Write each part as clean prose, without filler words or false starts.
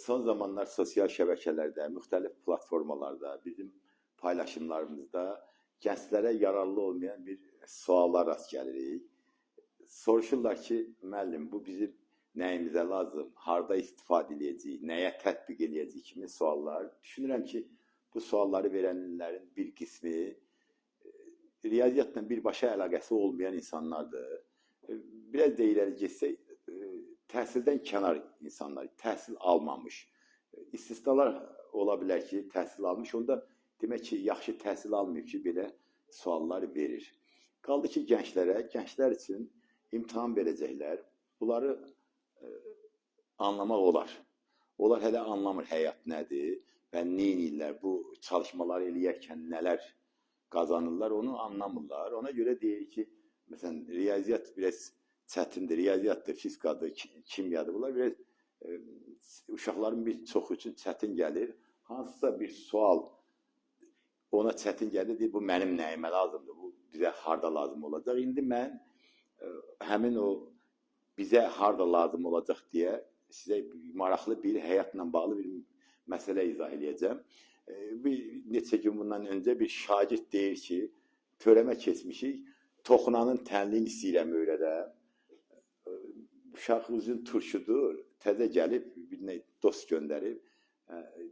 Son zamanlar sosial şəbəkələrdə, müxtəlif platformalarda, bizim paylaşımlarımızda gənclərə yararlı olmayan bir suala rast gəlirik. Soruşurlar ki, müəllim, bu bizim nəyimizə lazım, harda istifadə edəcəyik, nəyə tətbiq edəcəyik kimi suallar. Düşünürəm ki, bu sualları verənlərin bir qismi riyaziyyatla birbaşa əlaqəsi olmayan insanlardır. Biraz da irəli getsək, təhsildən kənar insanlar, təhsil almamış. İstisnalar ola bilər ki, təhsil almış, onda demək ki, yaxşı təhsil almayıb ki, belə suallar verir. Qaldı ki, gənclərə, gənclər üçün imtahan verəcəklər. Bunları anlamaq olar. Onlar hələ anlamır həyat nədir və nə edirlər, bu çalışmaları eləyərkən nələr qazanırlar, onu anlamırlar. Ona görə deyir ki, məsələn, riyaziyyat biraz çətindir, riyaziyyatdır, fizikadır, kimyadır. Bunlar biraz uşaqların bir çoxu üçün çətin gəlir. Hansısa bir sual ona çətin gəlir, deyir, bu mənim nəyimə lazımdır, bu bizə harda lazım olacaq. İndi mən həmin o bizə harda lazım olacaq deyə sizə maraqlı bir həyatla bağlı bir məsələ izah eləyəcəm. Bir neçə gün bundan öncə bir şagird deyir ki, törəmə keçmişik, toxunanın tənliyini istəyirəm öyrədəm. Uşaq uzun turşudur, təzə gəlib, bir dost göndərib.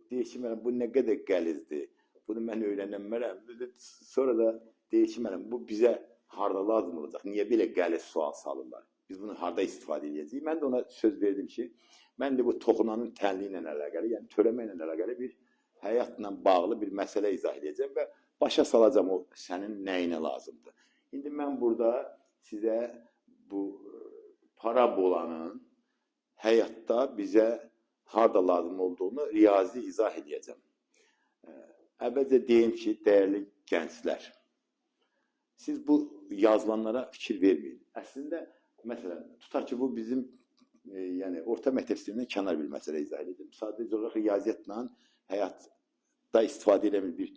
Deyir ki, mənəm, bu nə qədər qəlizdir, bunu mən öyrənəmərəm. Sonra da deyir ki, mənəm, bu bizə harda lazım olacaq, niyə belə qəliz sual salırlar? Biz bunu harda istifadə edəcəyik? Mən də ona söz verdim ki, mən də bu toxunanın tənliyi ilə əlaqəli, yəni törəmə ilə əlaqəli bir həyatla bağlı bir məsələ izah edəcəm və başa salacam o sənin nəyinə lazımdır. İndi mən burada sizə bu parabolanın həyatda bizə harda lazım olduğunu riyazi izah edəcəm. Əvvəlcə deyim ki, dəyərli gənclər, siz bu yazılanlara fikir verməyin. Əslində, məsələn, tutaq ki, bu bizim yəni orta məktəb sistemindən kənar bir məsələ izah edim. Sadəcə olaraq riyaziyyatla həyatda istifadə edən bir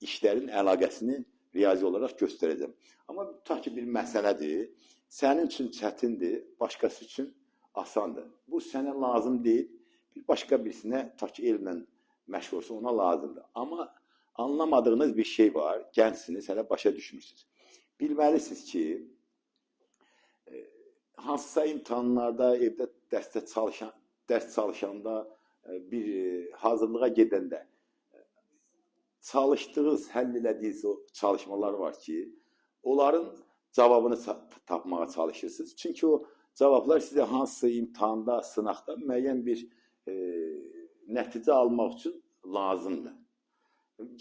işlərin əlaqəsini riyazi olaraq göstərəcəm. Amma tutaq ki, bir məsələdir, sənin üçün çətindir, başqası üçün asandır. Bu sənə lazım deyil, bir başqa birisinə, tutaq ki, elmlə məşğul olsun, ona lazımdır. Amma anlamadığınız bir şey var, gəncsiniz, hələ başa düşmürsünüz. Bilməlisiniz ki, hansısa imtahanlarda, evdə dərs çalışanda, bir hazırlığa gedəndə çalışdığınız, həll elədiyiniz o çalışmalar var ki, onların cavabını tapmağa çalışırsınız. Çünki o cavablar sizə hansısa imtahanda, sınaqda müəyyən bir nəticə almaq üçün lazımdır.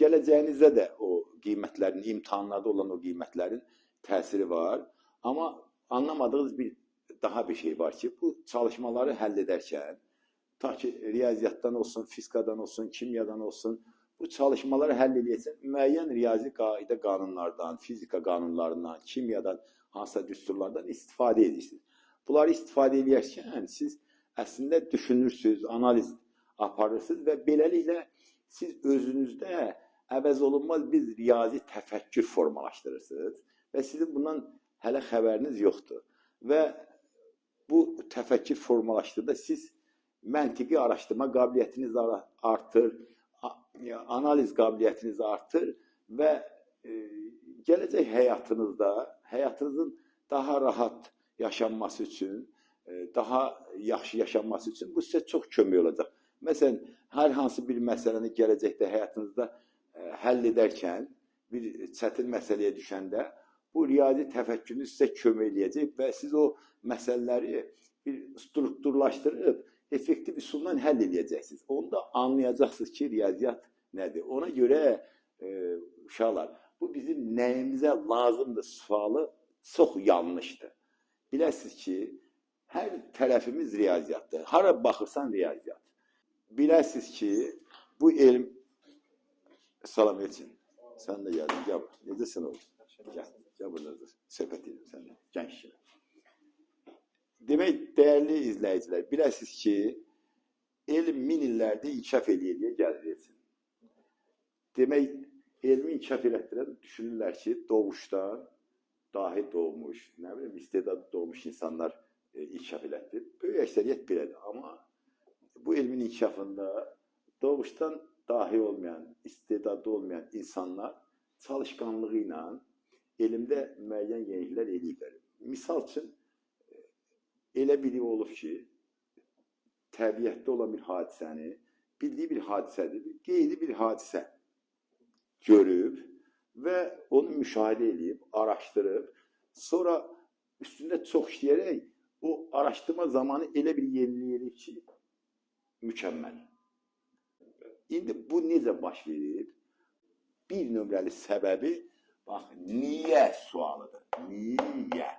Gələcəyinizdə də o qiymətlərin, imtahanlarda olan o qiymətlərin təsiri var. Amma anlamadığınız bir daha bir şey var ki, bu çalışmaları həll edərkən, ta ki riyaziyyatdan olsun, fizikadan olsun, kimyadan olsun, bu çalışmaları həll eləyəcək müəyyən riyazi qayda qanunlardan, fizika qanunlarından, kimyadan, hansısa düsturlardan istifadə edirsiniz. Bunları istifadə edərkən siz əslində düşünürsünüz, analiz aparırsınız və beləliklə siz özünüzdə əvəz olunmaz bir riyazi təfəkkür formalaşdırırsınız və sizin bundan hələ xəbəriniz yoxdur. Və bu təfəkkür formalaşdırda siz məntiqi araşdırma qabiliyyətiniz artır, analiz qabiliyyətiniz artır və gələcək həyatınızda, həyatınızın daha rahat yaşanması üçün, daha yaxşı yaşanması üçün bu sizə çox kömək olacaq. Məsələn, hər hansı bir məsələni gələcəkdə həyatınızda həll edərkən, bir çətin məsələyə düşəndə bu riyazi təfəkkürünüz sizə kömək eləyəcək və siz o məsələləri bir strukturlaşdırıb effektiv üsulla həll eləyəcəksiniz. Onu da anlayacaqsınız ki, riyaziyyat nədir. Ona görə uşaqlar, bu bizim nəyimizə lazımdır sualı çox yanlışdır. Biləsiniz ki, hər tərəfimiz riyaziyyatdır. Hara baxırsan riyaziyyat. Biləsiniz ki, bu elm... Salam Elçin, sən də gəldin, gəl bura. Necəsən oğlum? Gəl, gəl burada söhbət edim səninlə, gənc kimi. Demək, dəyərli izləyicilər, biləsiniz ki, elm min illərdir inkişaf eləyə-eləyə gəlir Elçin. Demək, elmi inkişaf elətdirən düşünürlər ki, doğuşdan dahi doğmuş, nə bilim, istedadı doğmuş insanlar inkişaf elətdir. Böyük əksəriyyət belədir. Amma bu elmin inkişafında doğuşdan dahi olmayan, istedadlı olmayan insanlar çalışqanlığı ilə elmdə müəyyən yeniliklər eləyiblər. Misal üçün, elə biri olub ki, təbiətdə olan bir hadisəni, bildiyi bir hadisədir, bir qeyri bir hadisə görüb və onu müşahidə eləyib, araşdırıb, sonra üstündə çox işləyərək o araşdırma zamanı elə bir yenilik eləyib ki, mükəmməl. İndi bu necə baş verib? Bir nömrəli səbəbi, bax, niyə sualıdır. Niyə?